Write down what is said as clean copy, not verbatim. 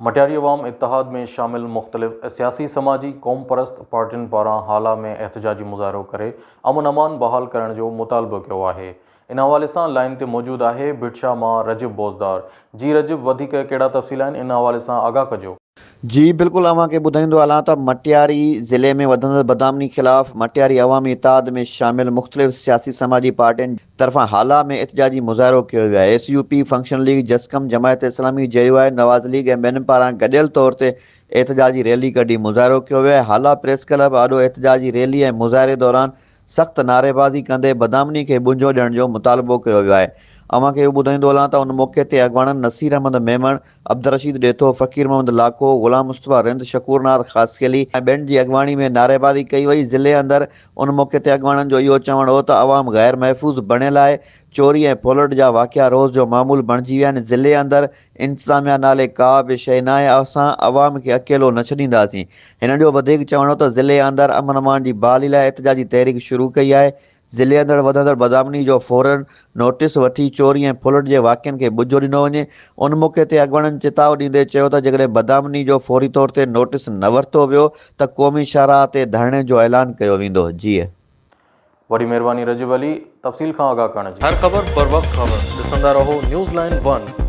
مٽياري عوام اتحاد ۾ شامل مختلف سياسي سماجي قومپرست پارٽين پاران هالا ۾ احتجاجي مظاهرو ڪري امن امان بحال ڪرڻ جو مطالبو ڪيو آهي ان حوالي سان لائين تي موجود آهي ڀٽ شاهه مان رجب بوزدار جي رجب وڌيڪ ڪهڙا تفصيل آهن ان حوالي سان آگاهه ڪجو. جي بلڪل اوهان کي ٻڌائيندو هلان ته مٽياري ضلعي ۾ وڌندڙ بدامني خلاف مٽياري عوامي اتحاد ۾ شامل مختلف سياسي سماجي پارٽين طرفان هالا ۾ احتجاجي مظاهرو ڪيو ويو آهي. S U P, functional league, جسقم، جماعت اسلامي، جي يو آء، نواز ليگ ۽ ٻين پاران گڏيل طور تي احتجاجي ريلي ڪڍي مظاهرو ڪيو ويو آهي. هالا پريس ڪلب آڏو احتجاجي ريلي ۽ مظاهري دوران سخت نعريبازي ڪندي بدامني کي ٻنجو ڏيڻ جو مطالبو ڪيو ويو آهي. اوهان کي اهو ٻڌائيندو هلان ته ان موقعي تي اڳواڻن نصير احمد ميمڻ، عبدالرشيد ڏيٿو، فقير محمد لاکو، غلام مصطفيٰ رند، شڪور ناز خاصخيلي ۽ ٻين جي اڳواڻي ۾ نعريبازي ڪئي وئي. ضلعي اندر ان موقعي تي اڳواڻن جو اهو چوڻ هو ته عوام غير محفوظ بڻيل آهي، چوري ۽ ڦرلٽ جا واقعا روز جو معمول بڻجي ويا آهن، ضلعي اندر انتظاميا نالي ڪا به شيء ناهي، اسان عوام کي اڪيلو نه ڇڏينداسين. هنن جو وڌيڪ چوڻ هو ته ضلعي اندر امن امان جي بحالي لاء احتجاجي تحريڪ شروع ڪئي آهي، ضلعي اندر وڌندڙ بدامني جو فورن نوٽيس وٺي چوري ۽ ڦرلٽ جي واقعن کي ٻجهو ڏنو وڃي. ان موقعي تي اڳواڻن چتاء ڏيندي چيو ته جيڪڏهن بدامني جو فوري طور تي نوٽيس نه ورتو ويو ته قومي شاهراهه تي ڌرڻي جو اعلان ڪيو ويندو. جيء. وڏي مهرباني رجب علي تفصيل کان آگاهه ڪرڻ جي. هر خبر بروقت خبر ڏسندا رهو نيوز لائين ون.